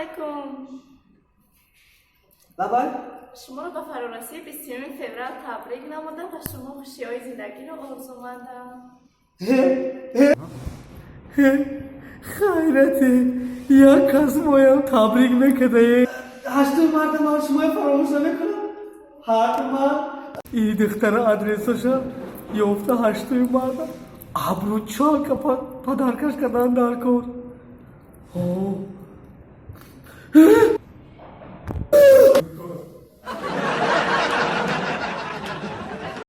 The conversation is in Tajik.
Алайкум. Лабай. Шуморо ба фарорасии 20 феврал табрик намуда ва шумо хушиҳои зиндагиро орзумандам. Хайрате, як кас моям табрик мекардае. 8 марта ман шумои фаромӯш намекунам ҳатман. И духтара адресаша ёфта, 8 марта обручалка подаркаш кардан дар кор.